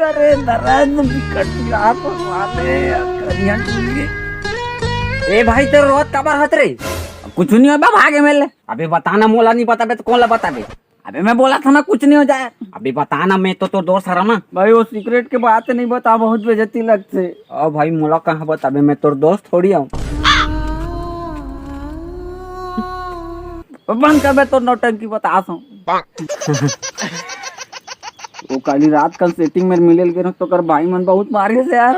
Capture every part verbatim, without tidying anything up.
अरे दर्द बिकट यार, साले, करिया टूट गे। ए भाई, तोर रोत काबर हत रे? कुछ नहीं होबे, भागे मेले। अबे बता ना, मोला नहीं बताबे तो कौन ला बताबे? अबे मैं बोला था ना, कुछ नहीं हो जाए। अबे बता ना, मैं तो तोर दोस्त हरा ना। भाई, वो सीक्रेट के बात नहीं बता, बहुत बेइज्जती लगथे। ओ भाई, मोला कहाँ बताबे, मैं तोर दोस्त थोड़ी हूँ। बंद कर बे, तोर नौटंकी बताथों। वो काली रात कन सेटिंग में मिले ल गे रहूं, तो कर भाई मन बहुत मारे से यार,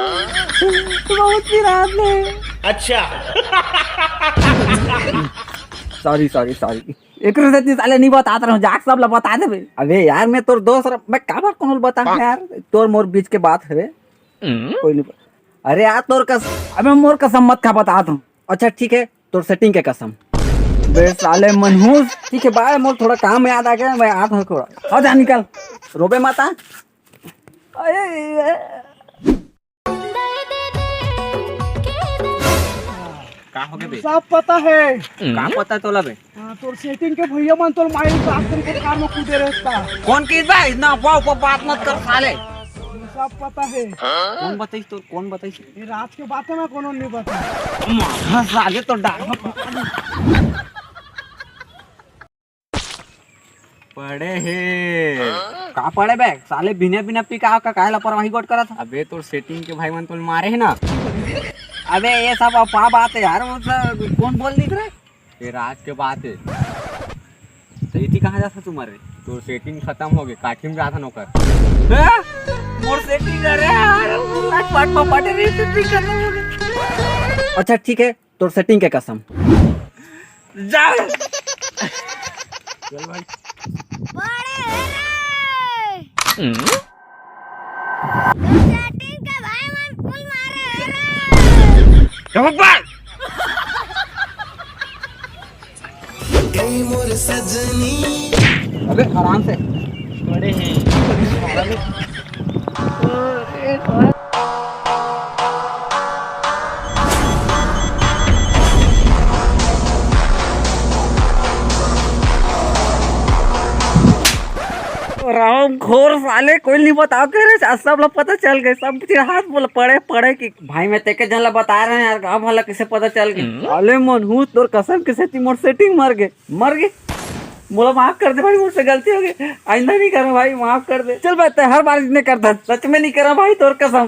बहुत पिरात ले। अच्छा। Sorry, sorry, sorry. एकरे सेती साले नहीं बतात रहूं, जाके सब ला बता देबे। अबे यार, मैं तोर दोस्त रह, मैं काबर कोनो ल बताऊं यार, तोर मोर बीच के बात हवे। कोई नहीं। अरे यार, तोर कस-, अबे मोर कसम मत खा, बतात रहूं। अच्छा ठीक है, तोर सेटिंग के कसम। बे साले मनहूस, ठीक है भाई, मोर थोड़ा काम याद आ गया, मैं आत हूँ थोड़ा। आ जा निकल, रोबे मत आ। अरे, का हो गे बे? सब पता है। का पता तोला बे? हाँ, तोर सेटिंग के भैया मन तोर माई रात दिन के कार में कूदे रहता। कौन किस बे? इतना अफवाह ऊपर बात मत कर साले। सब पता है। कौन बताइस तोर? कौन बताइस? ये रात के बात है ना, कोनो नहीं बता। माँ, साले तो डाल पड़े हे। का पड़े बे? साले बिना बिना पी का, का काहे लापरवाही गोठ करत? अबे तोर सेटिंग के भाई मन तो मारे है ना। अबे ये सब अफवाह बात है यार, वो सब कौन बोल दी रे? ये रात के बात है। तो इति कहाँ जाता तू मरे? तोर सेटिंग खत्म हो गई, काठी में जाता नौकर। हैं? मोर सेटिंग, अरे यार, पाट पाट पाट रे सेटिंग खत्म हो गई। अच्छा ठीक है, तोर सेटिंग के कसम। जा। चल भाई। बड़े हे रे। तोर सेटिंग के भाई मन फुल मारे हे रे। चुप बे। गई मोर सजनी। अबे आराम से। बड़े हैं। राम खोर साले, कोई नहीं बताओ के रे, सब ला पता चल गए, सब चीज हाथ बोल पड़े पड़े कि भाई मैं तेके जन ला बता रहे हैं यार, गाँव भला किसे पता चल गए। साले मनहूस, तोर कसम के सेती मोर सेटिंग मर गए, मर गए। मोला माफ कर दे भाई, मुझसे गलती हो गई, आइंदा नहीं करा भाई, माफ कर दे। चल भाई, तैं हर बार इतने करता, सच में नहीं करा भाई, तोर कसम।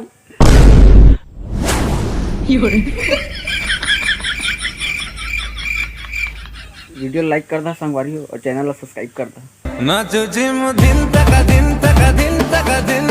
वीडियो लाइक कर दा संगवारी हो, और चैनल ला सब्सक्राइब कर दा। नाचो जिम दिन तक, दिन तक, दिन तक, दिन